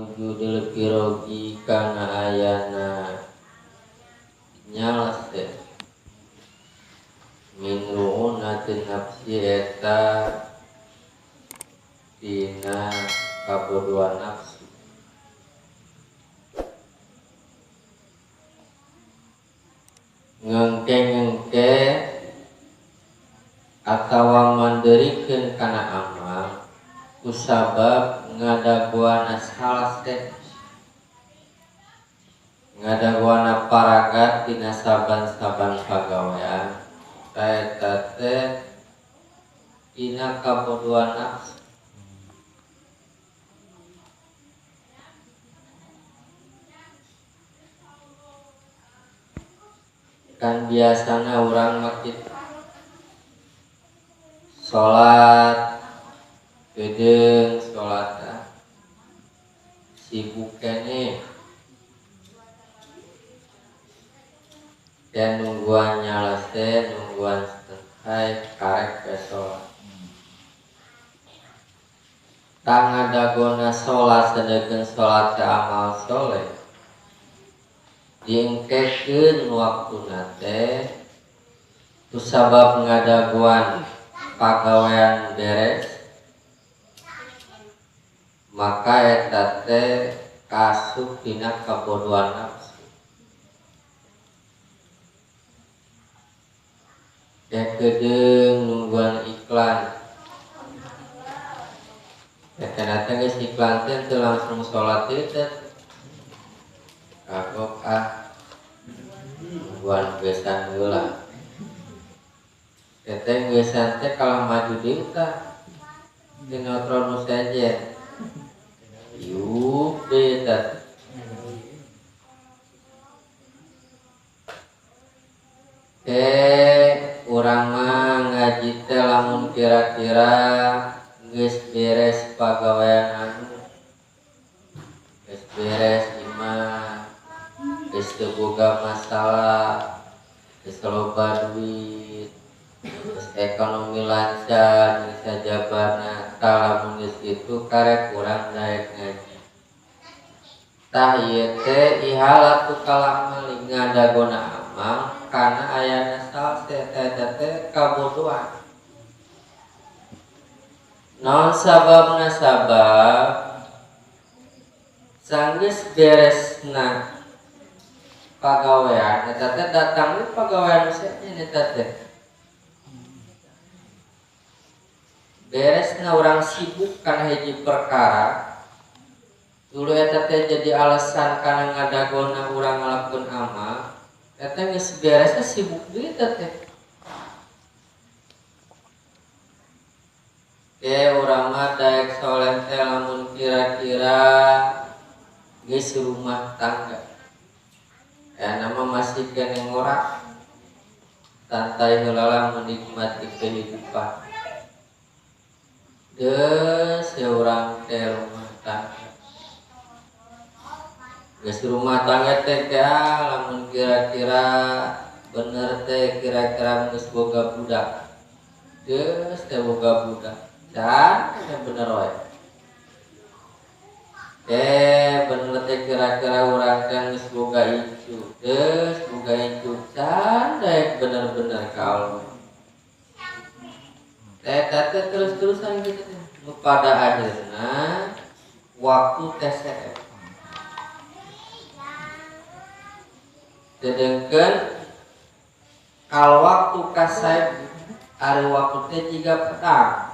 wujudil firogi kana ayana nyalase min ru'unatin nafsi eta dina kabodohan nafsu. Ngengke-ngengke atawa manderikeun kana amal kusabab ngadagoana salase ngadagoana paragat dina saban-saban pagawean eta teh dina kabodohan nafsu. Kan biasana urang mah kitu salat geudeung salat sibuk keneh dan nungguan nyalase nungguan selesai karek ke salat tangadagona salat sedeukeun salat ke amal soleh diengkekeun waktuna teh kusabab ngadagoan pagawean beres maka eta teh kasup dina kabodohan nafsu. Ya kedeung nungguan iklan ya kana teh geus iklan teh teu langsung salat teh kagok ah nungguan gesan heula teteh gesan teh kalah maju deui tah sinetron nu sejen yuk deui tah teh urang mah ngaji teh lamun kira-kira geus beres pagawean anu geus beres imah geus teu boga masalah geus loba duit geus ekonomi lancar geus sajabana tah lamun geus kitu karek urang daek ngaji tah ieu teh ihalatu kalamali ngadagona amal kana ayana salse eta teh kabodohan. Naon sababna sabab sanggeus beresna pagawean eta teh datang we pagawean sejen eta teh beresna urang sibuk kana hiji perkara dulu eta teh jadi alasan kana ngadagona urang ngalakukeun amal eta geus beresna sibuk deui eta teh. Ke urang mah daek soleh teh lamun kira-kira geus rumah tangga ya nama masih keneh ngorak santai heula lah menikmati kehidupan geus ya urang teh rumah tangga geus rumah tangga teh lamun kira-kira bener teh kira-kira geus boga budak geus teh boga budak dan bener wae bener teh kira-kira urang teh geus boga incu geus boga incu can daek bener-bener ka Allah teh teh terus-terusan gitu teh pada akhirna waktu teh seep sedengkeun kal waktu kasaep ari waktu teh jiga pedang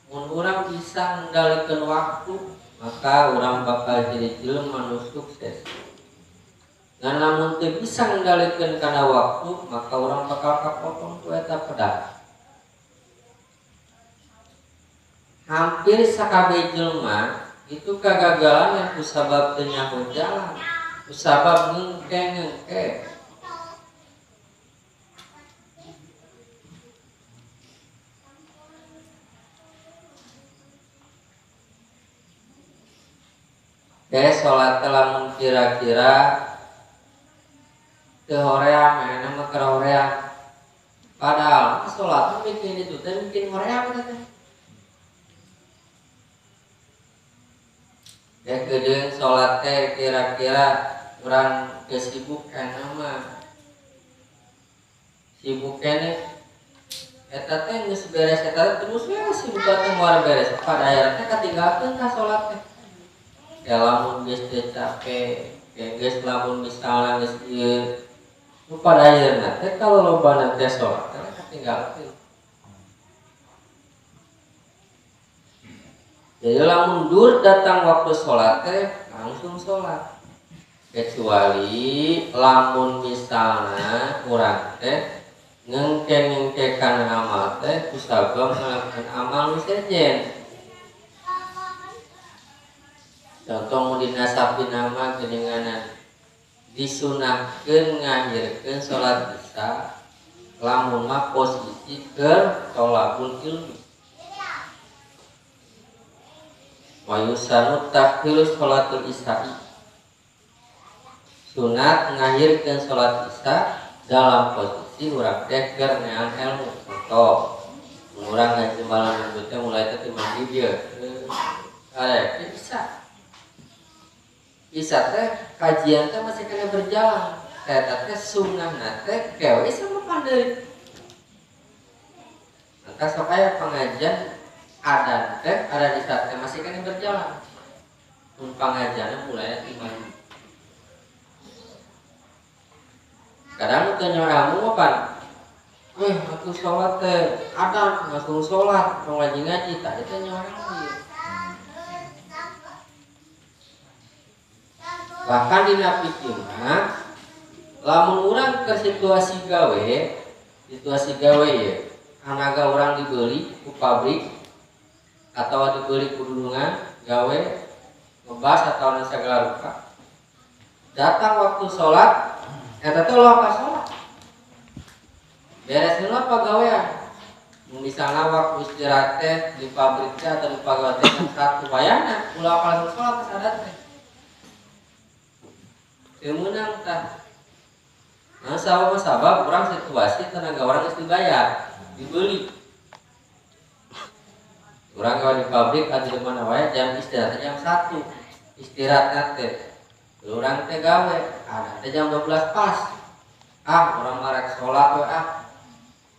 mun urang bisa ngendalikeun waktu maka urang bakal jadi jelema nu sukses. Ngan lamun teu bisa ngendalikeun kana waktu maka urang bakal kapotong ku eta pedang. Hampir sakabeh jelema itu kagagalan yang kusabab teu nyaho jalan, kusabab ngengke-ngengke. Oke, sholat lamun kira-kira teu hoream, aya mah keur hoream. Padahal sholat bikin itu teh bikin hoream teh. Ya kedeung salat teh kira-kira urang kesibukan mah. Sibuk keneh eta teh geus beres eta terus we sibuk teh moal beres. Pada akhirnya teh katinggalkeun ka salat teh. Ya lamun geus teu capek, ya geus lamun misalna geus ieu nu pada akhirna teh kalau lobana teh salat teh katinggalkeun. Jadi lamun dur datang waktu sholat teh langsung sholat. Kecuali lamun misalna urang teh ngengke-ngengkekan amal teh kusabab ngelakukan amal nu sejen. Contoh mun dina sapina mah geuninganan disunahkeun ngahirkeun sholat isya lamun mah posisi keur tolabul ilmi. Wa yusanu takhir sholatul isya'i. Sunat ngahirkeun sholat isya dalam posisi urang teh keur neang ilmu. Contoh, urang ngaji malam minggu teh mulai teh ti maghrib ieu. Arek isya. Isya teh kajian teh masih kena berjalan. Eta teh sunnahna teh kewe sama pandeuri. Maka sok aya pengajian adan teh ada di saat teh masih kena berjalan. Mun pangajianna mulai ti maghrib. Kadang teu nyawa ilmu mah pan. Aku sholat teh adan langsung sholat, tong ngaji-ngaji tah eta nyawa ilmu ieu. Bahkan dina fikih mah lamun urang ke situasi gawe ye, anaga urang dibeli ku pabrik atau dibeli ku dulungan gawe ngebas atau segala rupa. Datang waktu sholat eta teh ulah ka sholat. Beres heula pagawean. Mun misalna waktu istirahat teh di pabrik teh atau di pagawean teh jam 1 wayahna ulah ka langsung sholat geus adat teh. Teu meunang tah. Nah, sabab urang situasi tenaga orang geus dibayar, dibeli. Urang gawe di pabrik atau di mana wae jam istirahat jam 1. Istirahatna teh urang teh gawe, ada teh jam 12 pas. Ah, urang marek sholat we ah.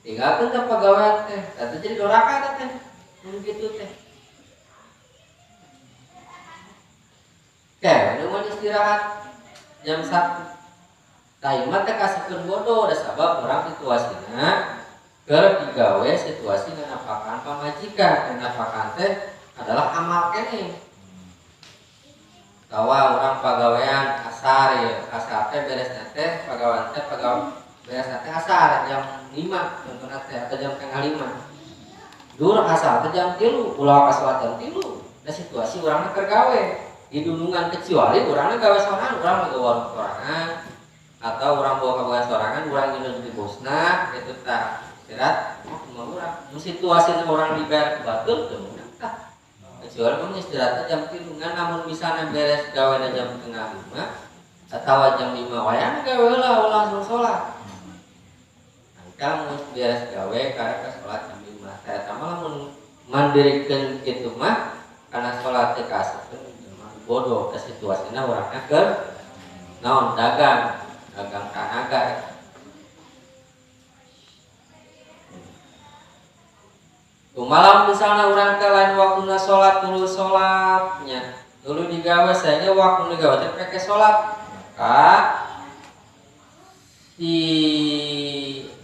Tinggalkeun ka pagawean teh, tah jadi doraka teh. Mun kitu teh. Teh, nu mah istirahat jam 1. Tah ieu mah teh kasihkeun bodoh da sabab urang situasina keur digawe situasi nganafakan pamajikan. Nganafakan teh adalah amal keneh. Tawa orang pagawean asar ya, asar teh beresna teh pagawean teh pagawean beresna teh asar jam 5 contohna teh atau jam 4:30. Dur asar teh jam 3, ulah ka salat jam 3. Da situasi urangna keur gawe di dulungan kecuali urangna gawe sorangan, urang mah gawe warung sorangan atau urang bawa ka sorangan, urang nginum di bosna gitu tah. Istirahat oh kumaha urang. Mun situasi urang dibayar ku batur teu meunang tah. Kecuali mun istirahatnya jam 3, ngan namun misalnya beres gawe jam 4:30 atau jam 5 wayahna gawe heula ulah langsung sholat. Maka mun beres gawe karek ka sholat jam 5. Eta mah lamun mandirikeun kitu mah kana sholat teh kaasupkeun bodoh ke situasina urangna keur naon dagang, dagang tanaga. Malam misalnya orang teh lain waktuna sholat dulu sholatnya dulu digawe sehingga waktu digawe teh pake sholat maka si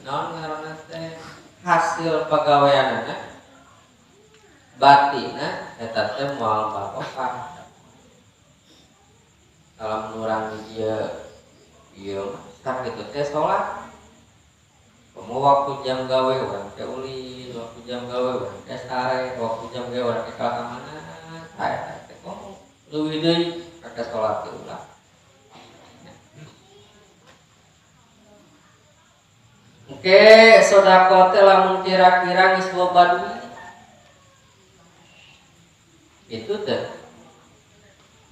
naon ngaranna teh hasil pagaweanana batina eta teh moal barokah. Kalau urang di dieu ieu sakitu teh sholat. Komo waktu jam gawe urang teh ulin, waktu jam gawe urang teh sare, waktu jam gawe urang teh kalah ka mana, tah eta teh komo leuwih deui pake sholat teh ulah. Oke, sedekah teh lamun kira-kira geus loba duit. Itu teh.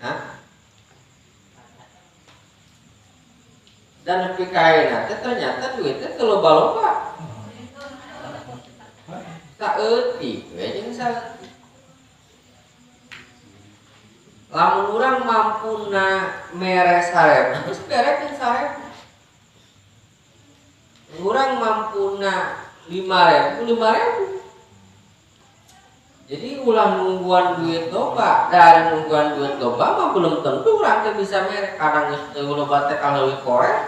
Hah? Dan nepi ka ayeuna teh ternyata duitnya teu loba-loba. Saeutik we jeung saeutik. Lamun urang mampuna mere 1.000, geus berekeun 1.000. Urang mampuna 5.000, 5.000. Jadi ulah nungguan duit loba, dari nungguan duit loba mah belum tentu urang teh bisa mere. Kadang geus teu loba teh kaleuwih korek.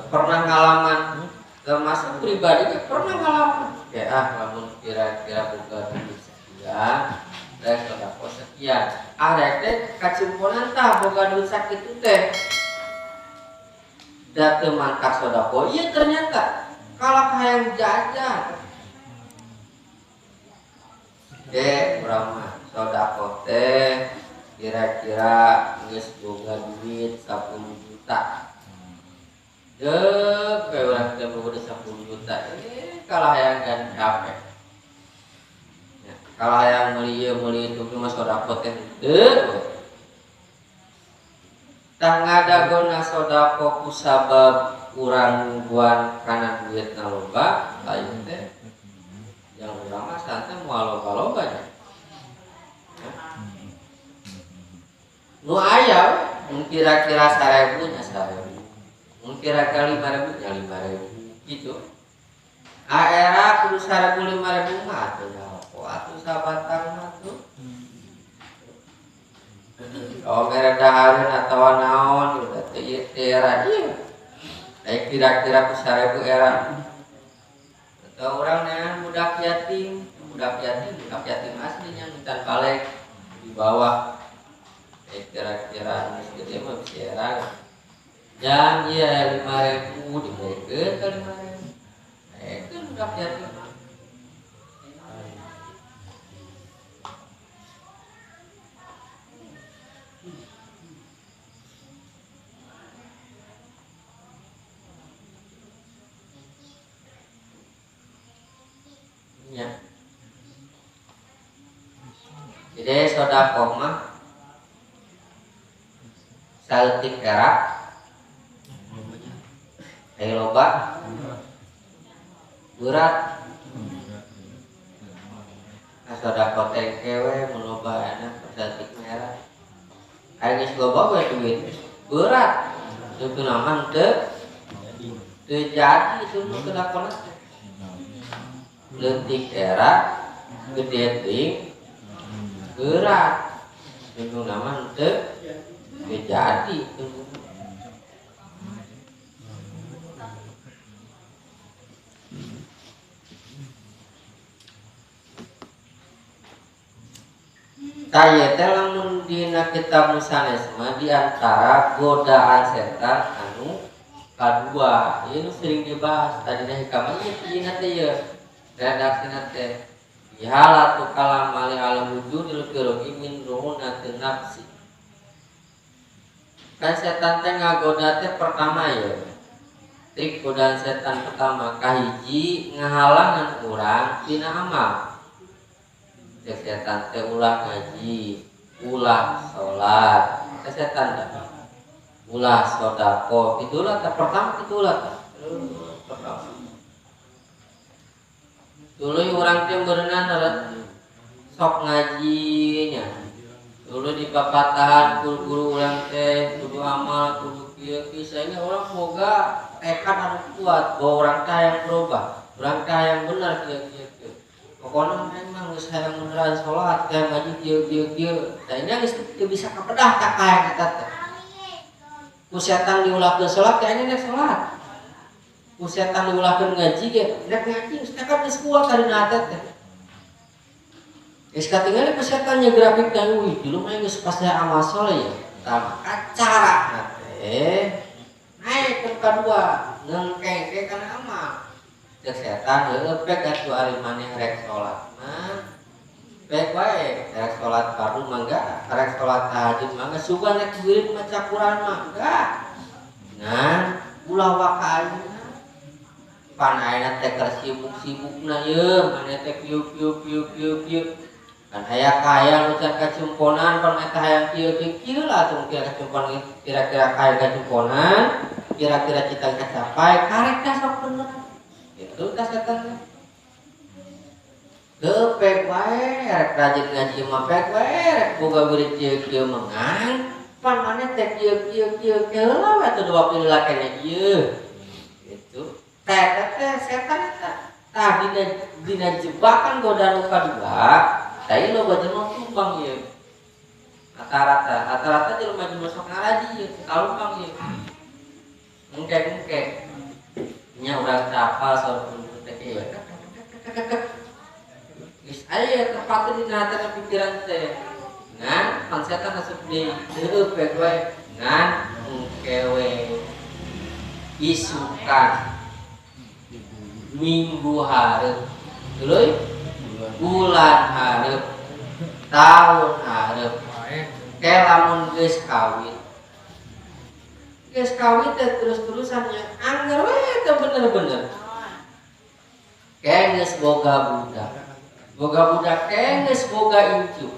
Pernah ngalaman, termasuk pribadi teh pernah ngalaman. Kayak lamun kira-kira boga duit sekian, rek sedekah sekian. Rek teh kacumponan tah boga duit sakitu teh. Da teu mangkat sedekah. Ieu ternyata kalah hayang jajan. Ge urang mah sedekah teh kira-kira geus boga duit 10 juta. Deuk we urang teh boga 10 juta. Kalah hayang ganti HP. Ya, kalah hayang meuli ieu meuli itu mah sedekah teh henteu. Tah ngadagona sedekah ku sabab urang nungguan kana duitna loba, lain teh yang urang mah santai moal loba-loba nya. Nu aya mun kira-kira 1.000 nya 1.000. Mun kira-kira 5.000 nya 5.000 gitu. Aera kudu 1.000 5.000 mah atuh nya rokok atuh sabatang mah tuh. Oh mere dahareun atawa naon udah teh ieu teh era ieu. Baik kira-kira ku 1.000 era. Atau orang neangan budak yatim, budak yatim, budak yatim aslinya minta balik di bawah. Kira-kira geus gede mah bisa era. Jang ieu 5.000 dibelikeun ka 5.000. Itu budak yatim. Ya. Jadi sedekah mah saeutik era aya loba berat. Nah, sedekah teh kewe mun loba enak saeutik mah era. Aya geus loba we duit berat. Teu kunaon teu teu jadi itu nu kedakona teh. Leutik era gede teuing berat. Teu kunaon teu jadi itu. Taya teh lamun dina kitab sanes mah di antara godaan setan anu kadua. Ieu nu sering dibahas tadina hikmah ieu dina teh ieu. Redaksina teh ihalatu kalam ali al wujudil firogi min ru'unatin nafsi. Kan setan teh ngagoda teh pertama ieu. Trik godaan setan pertama kahiji ngahalangan urang tina amal. Cek setan teh ulah ngaji, ulah sholat, cek setan teh ulah sodako, itulah teh pertama itulah teh. Pertama. Dulu orang teh berenang sok ngajinya. Dulu di papatahan guru-guru orang teh kudu amal, kudu kieu kieu, sehingga orang boga tekad anu kuat bahwa orang teh yang berubah, orang teh yang benar kieu kieu kieu. Pokoknya memang geus hayang beneran sholat, hayang ngaji kieu kieu kieu. Da ini geus teu bisa kapedah ka hayang eta teh. Ku setan diulahkeun sholat, kayaknya nek sholat. Ku setan diulahkeun ngaji ge, nek ngaji geus tekad geus kuat karena hate teh. Geus katingali ku setan nyegrafik teh, wih, dulu mah geus pas saya amal soleh ya. Tah maka cara teh naik ke kadua, ngengkeng kana amal. Cek setan heueuh pek atuh ari maneh rek salat mah. Pek wae rek salat fardu mangga, rek salat tahajud mangga, sugan rek wirid maca Quran mangga. Nah, ulah waka ayeuna. Pan ayeuna teh keur sibuk-sibukna yeuh, maneh teh kieu kieu kieu kieu kieu. Kan aya kaya nu can kacumponan, pan eta hayang kieu kieu kieu lah atuh kira kacumponan, kira-kira kaya kacumponan, kira-kira cita kacapai, karek teh sok bener. Itu tas setan. Heuh pek wae rek rajin ngaji mah pek wae rek boga wirid kieu-kieu mah ngan pan maneh teh kieu-kieu kieu heula we atuh waktu lakene ieu. Gitu. Teh teh setan eta. Tah dina jebakan godaan nu kadua, tah ieu loba jelema tumpang ieu. Rata-rata jelema-jelema sok ngaraji ieu, kalumpang ieu. Engke-engke nya urang teh apal saur penduduk teh ieu. Geus aya tempatna dina hatena pikiran teh. Ngan pan setan asup deui, heueuh we wae ngan engke we isukan minggu hareup tuluy bulan hareup tahun hareup ke lamun geus kawin teh terus-terusan nya angger we teh bener-bener ke geus boga budak ke geus boga incu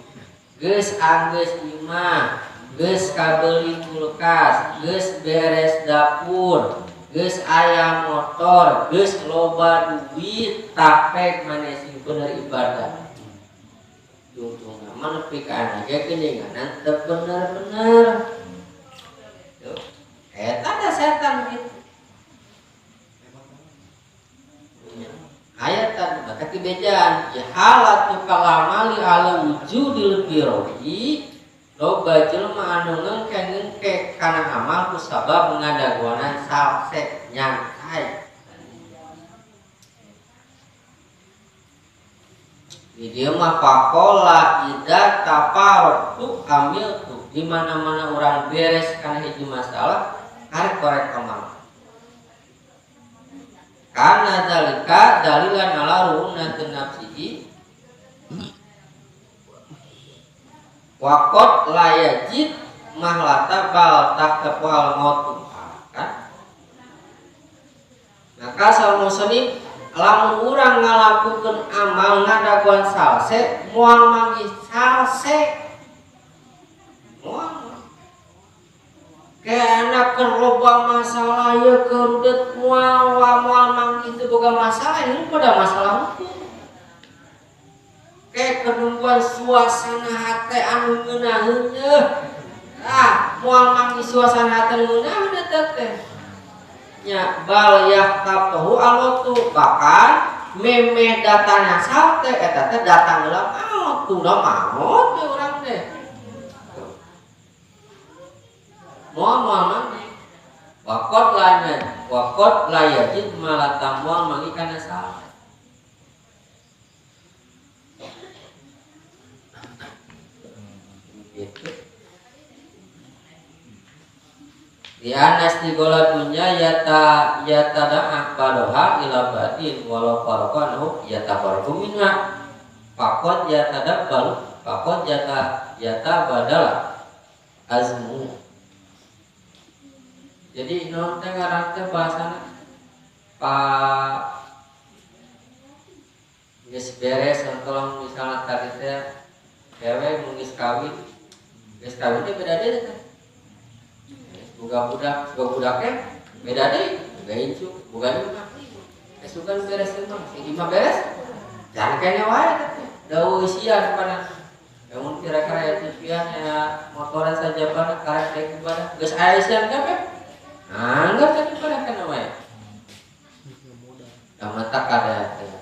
geus anggeus imah geus kabeli kulkas geus beres dapur geus aya motor, geus loba duit, tapek maneh sing bener ibadah. Tungtungna mah nepi ka anak ge geuninganan teu bener-bener. Tuh, eta da setan kitu. Aya tah maka dibejaan, ya halatu kalamali ala wujudil birri. Loba jelema anu ngengke-ngengke kana amal ku sabab ngadaguanan salse nyantai. Di dieu mah faqala idza tafarraqtu amiltu, di mana-mana urang beres kana hiji masalah karek korek amal. Kana zalika dalilan ala ru'unati nafsihi wakot layajid mahlata bal taktepal mautu kan. Maka saur musannif lamun urang ngalakukeun amal ngadaguan salse moal manggih salse moal kana keur loba masalah ieu keur moal moal manggih teu boga masalah ini pada masalah hukum. Kayak kenungguan suasana hati anu ngeunaheun yeuh. Ah, moal manggih suasana hati anu ngeunaheun eta teh. Nya bal yahtahu alautu bahkan memeh datana sal teh eta teh datang heula maot, tuna maot teh urang teh. Moal moal manggih. Waqat lana, waqat la yajid malata moal manggih kana sal. Gitu. Di anas di gola dunya yata yata badoha ila batin walau farqanhu yata farqu minha faqad yatadabbalu faqad yata yata badala azmu. Jadi non teh ngaran teh bahasana pak geus beres tolong misalnya tadi teh cewek mun geus kawin teh beda deui teh. Boga budak, boga budaknya beda deui, boga incu, boga imah. Esukan beres imah, si imah beres. Jangan kene wae teh. Da isian pana. Lamun kira-kira aya TV-an aya motoran sajabana karek deui ibadah. Geus aya isian kabeh. Anggar teh ibadah kana wae. Da mata kada teh.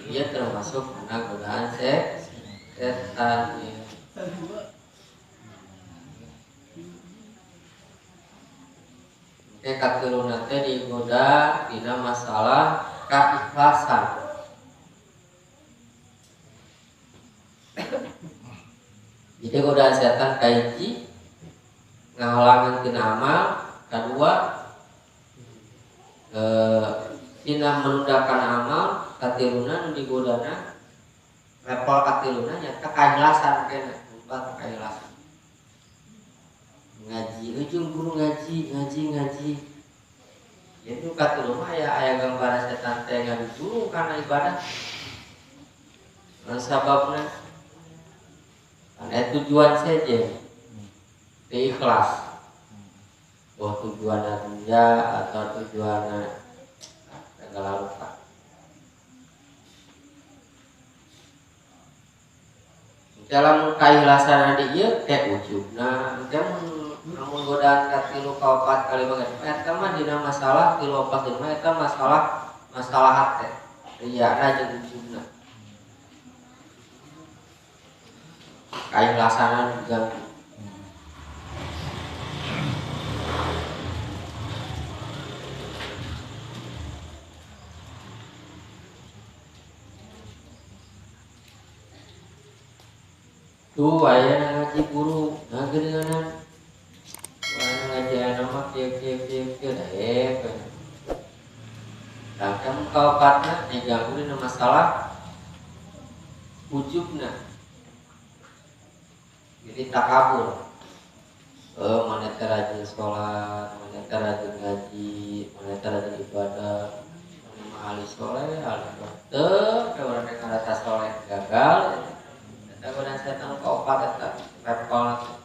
Ieu termasuk kana godaan setan. Oke, katiluna teh digoda dina masalah keikhlasan. Jadi godaan setan kahiji ngahalangan tina amal, kadua tina menundakan amal, katiluna nu digodana level katiluna nyata kaikhlasan kena, lupa kaikhlasan. Ngaji ujung guru ngaji ngaji ngaji itu kata rumah ya aya gambaran setan teh ngaduguru karena ibadah lan sababna karena tujuan saja ikhlas bahwa tujuan dunia atau tujuan segala rupa. Dalam kailhasan di ieu teh ujubna teh mun godaan ka 3 ka 4 kali bagian eta mah dina masalah 3 4 5 eta masalah hate riyana jeung ujubna kailhasanan diganggu. Tuh aya ngaji guru ngageunan aya ngaji anu mah kieu kieu kieu kieu daek. Tah kan kaopatna diganggu dina masalah ujubna. Jadi takabur. Mana teh rajin salat, mana teh rajin ngaji, mana teh rajin ibadah, mana mah ahli soleh, ahli teu, ka urang teh ngarasa soleh gagal. Eta godaan setan kaopat eta level teh.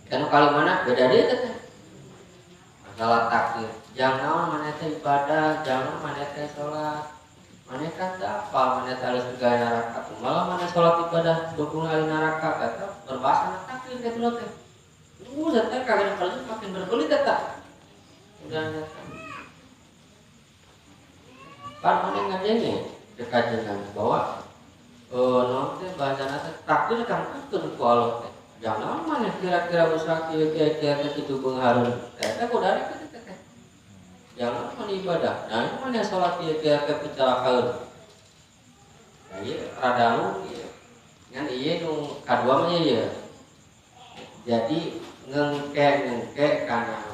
Kan kali mana beda deui teh. Masalah takdir. Jangan mana teh ibadah, jangan mana teh salat. Mana kan teu apal, mana teh alus gawe neraka. Malah mana salat ibadah dukung ahli neraka eta berbahasa takdir kitu teh. Teh kagak kerja makin berbelit eta. Udah eta. Kan mana ngajenge dekajengan bahwa non teh bahasana teh takdir kan keun ku Allah teh. Jangan mana kira-kira usaha kieu kieu kieu teh kitu beungharun. Eta godaan kitu teh. Jangan mana ibadah, nah mana salat kieu kieu teh picalakaeun. Nah ieu rada lu ieu. Ngan ieu nu kadua mah ieu. Jadi ngengke-ngengke kana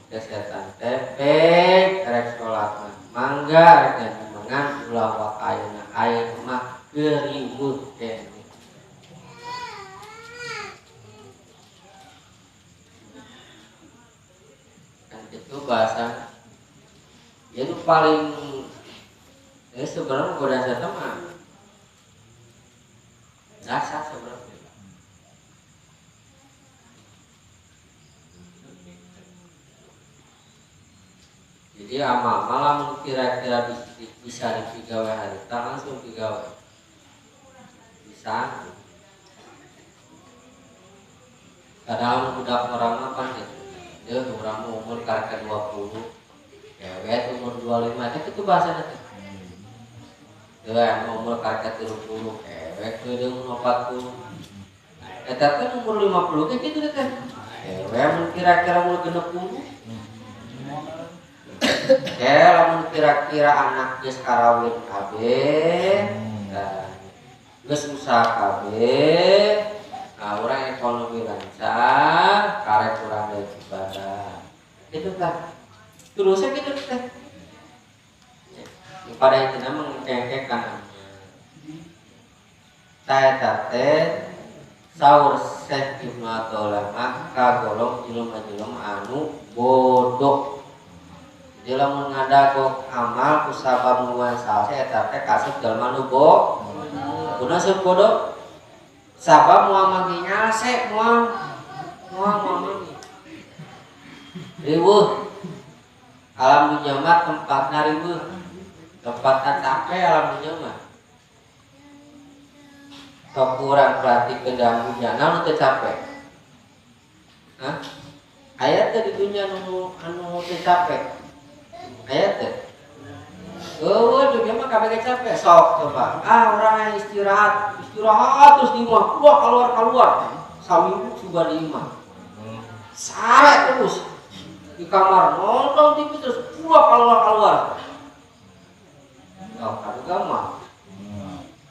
kesehatan teh rek salat mah mangga rek ngaji mangan ulah wak ayeuna ayeuna mah geuriweuh keneh. Kan itu bahasa itu paling sebenarnya godaan setan mah dasar sebenarnya. Jadi amal malam kira-kira bisa dipigawe harita langsung pigawe bisa. Kadang budak orang apa gitu, dia orang umur karek 20, kewet umur 25, itu bahasanya tuh. Dia umur karek 30, kewet dia umur 40, eta teh umur 50 kayak gitu teh. Kewet mun kira-kira umur 60. Lamun kira-kira anak geus karawin kabeh, nah, geus usaha kabeh, nah urang ekonomi lancar, karek urang dari ibadah. Itu kan. Terusnya gitu teh. Ya, pada intinya mengkengkekan. Saya teh saur Syekh Ibnu Athaillah mah kagolong jelema-jelema anu bodoh. Jadi lamun ngadagok amal ku sabab nuan salse eta teh kasep jalma nu bodoh. Kunaon seup bodoh? Sabab moal manggi nyalse moal moal manggi. Riweuh. Alam dunya mah tempatna riweuh. Tempatna capek alam dunya mah. Sok kurang perhatikeun dalam dunya naon teu capek? Hah? Aya teh di dunya nu anu teu capek? Aya teh. Eueuh dunya mah kabeh capek sok coba. Ah urang istirahat, istirahat terus di imah, wah keluar-keluar. Saminggu juga di imah. Sare terus di kamar nonton TV terus wah keluar-keluar. Oh, kaduga mah.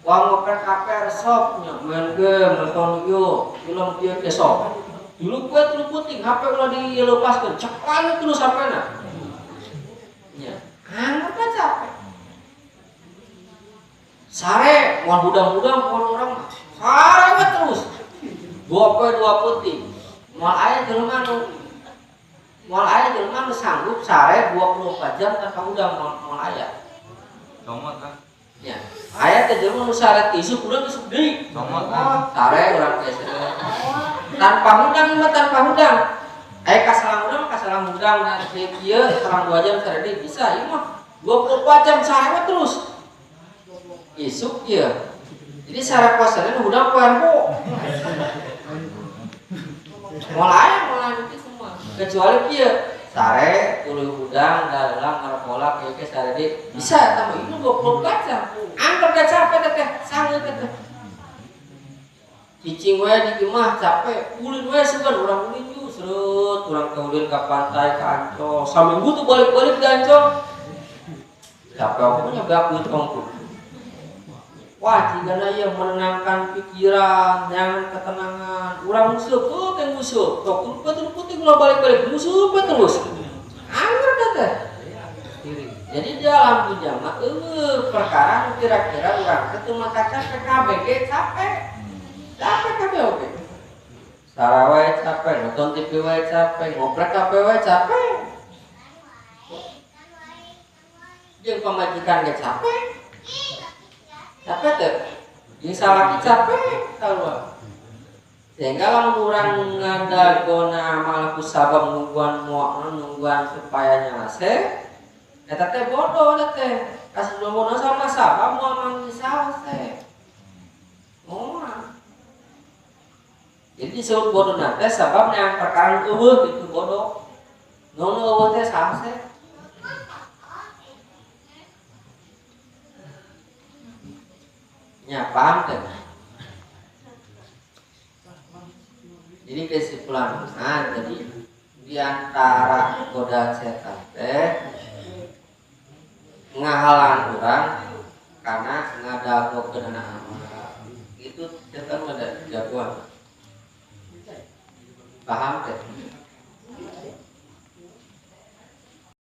Wah ngoprek HP resep nya main game nonton ieu, film kieu teh sok. Dulu kue tilu puting HP ulah dilepaskeun, cekan terus HP-na. Nya, anggap capek. Sare, moal hudang-hudang moal urang mah. Sare we terus. Dua poe dua puting. Moal aya jelema nu moal aya jelema nu sanggup sare 24 jam tanpa hudang moal aya. Comot kan? Ya, aya teh jelema nu sare isuk hudang isuk deui. Comot kan? Sare urang teh. Tanpa hudang mah tanpa hudang. Aya kasalang hudang kasalang hudang nah kieu selang 2 jam sare deui bisa ieu mah 24 jam sare we terus. Isuk ieu. Jadi sare poe Senin hudang poe Rebo. Mulai itu semua. Kecuali kieu sare tuluy hudang dalam ngarokola kieu ke sare di bisa eta mah itu 24 jam. Angker da capek teh sangeut teh. Cicing we di imah capek, ulin we sugan urang ulin yuk serut, urang ke ulin ka pantai ka Ancol. Saminggu tuh balik-balik di Ancol. Capek aku punya gak duit ongkos. Wah, jigana ieu menenangkan pikiran, jangan ketenangan. Urang musuh tuh teh musuh. Tok putih ulah balik-balik musuh we terus. Angger da teh. Jadi di alam dunia mah eueuh perkara nu kira-kira urang teh teu mata capek kabeh ge capek. Capek kabeh oge. Sara wae capek, nonton TV wae capek, ngoprek kabeh wae capek. Jeung pamajikan ge capek. Capek teh. Jeung salaki capek tahu. Sehingga lamun urang ngadagona amal ku sabab nungguan moal nungguan supaya nyalase eta teh bodoh eta teh. Kasih bodoh sama sabab moal manggih salase. Moal. Jadi disebut bodoh teh sabab yang perkara eueuh gitu bodoh. Nu eueuh teh salase. Ya, paham kan? Jadi kesimpulan, nah, jadi di antara godaan setan teh ngahalang urang